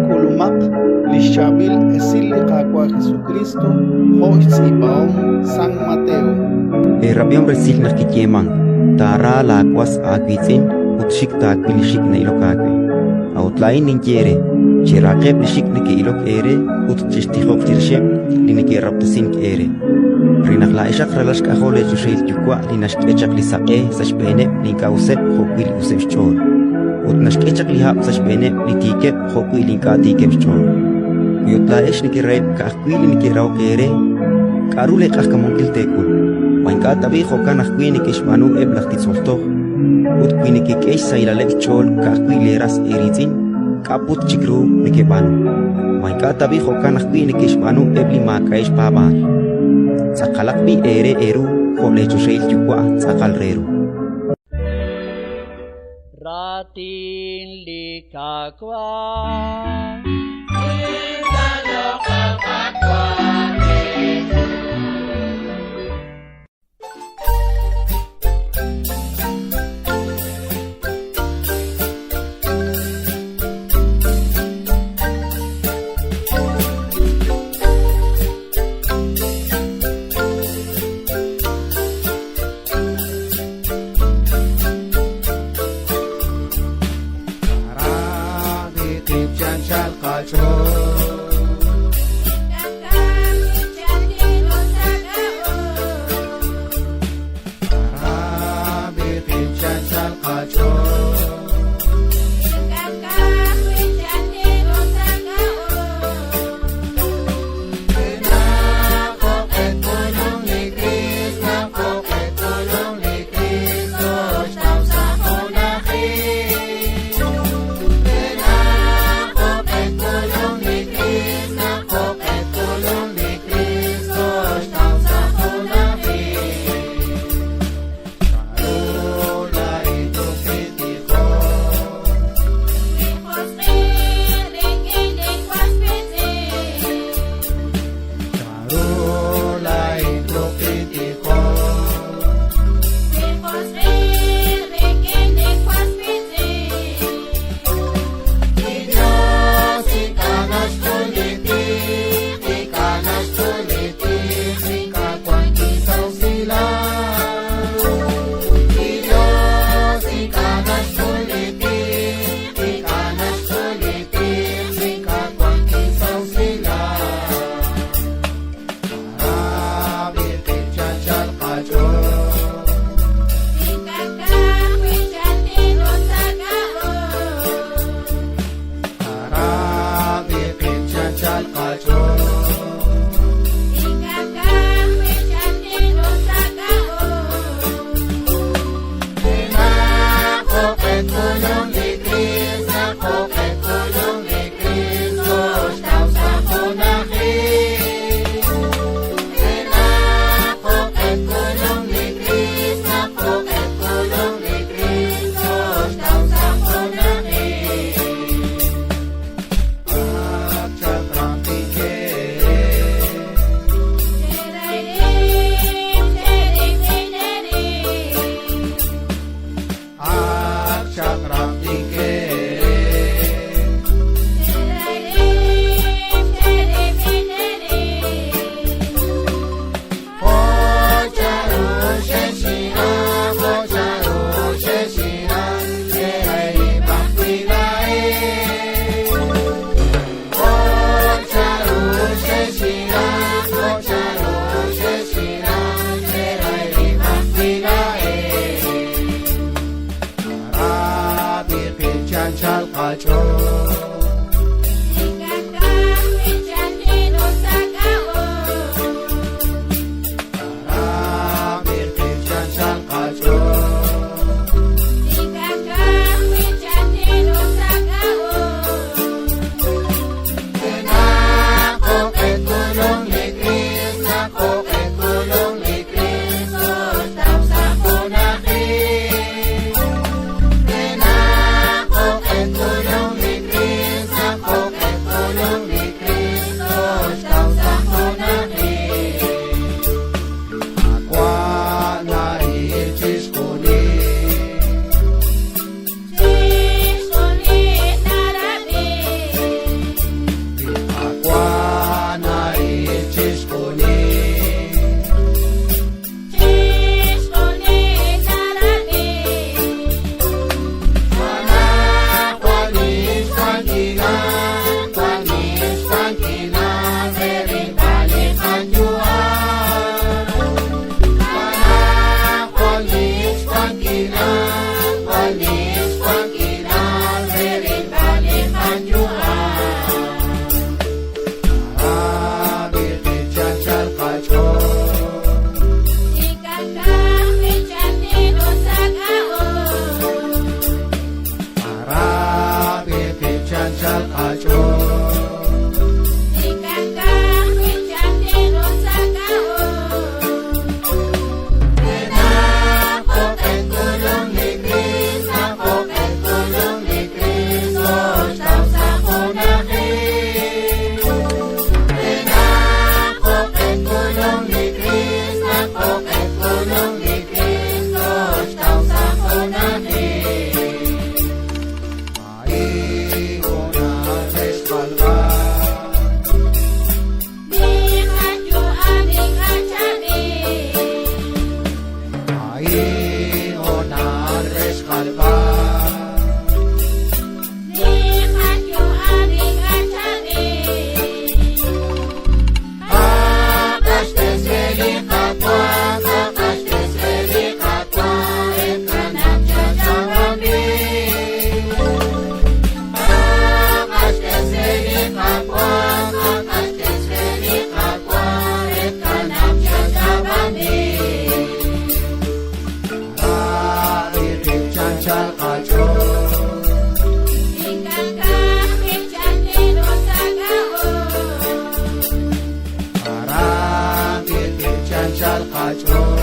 K'ulumaq li xChaab'il Esil li Qaawa' Jesukriist jo' xtz'iib'ahom San Mateo. Eerab'ihom resil naq kiyeemank: «Taara laawas aawiitz'in ut xik' taawil li xik' na'ilok aawe». A'ut laa'in ninye eere: cherahaqeb' li xik' neke'ilok eere ut chextijoq chirixeb' li neke'rahob'tesink eere, re naq laa'exaq ralal xk'ajol leechoxahil Yuwa' li naxk'e chaq li saq'e sa' xb'eeneb' li ink'a' useb' jo'wi' li useb' xch'ool, ut naxk'e chaq li hab' sa' xb'eeneb' li tiikeb' jo'wi' li ink'a' tiikeb' xch'ool. Wi ut laa'ex nekeraheb' ka'ajwi' li neke'rahok eere, k'aru leeq'ajkamunkil teek'ul? Ma ink'a' tab'i' jo'kan ajwi' neke'xb'aanu eb' laj titz'ol toj? Ut wi nekek'e xsahilaleb' xch'ool ka'ajwi' leeras eeriitz'in, k'a' put chik ru nekeb'aanu? Ma ink'a' tab'i' jo'kan ajwi' neke'xb'aanu eb' li maak'a'eb' xpaab'aal? Tz'aqalaq b'i' eere eeru jo' leechoxahil Yuwa' tz'aqal re ru. Raatin li Qaawa'. Chanchal qach'ool. Chanchal qach'ool.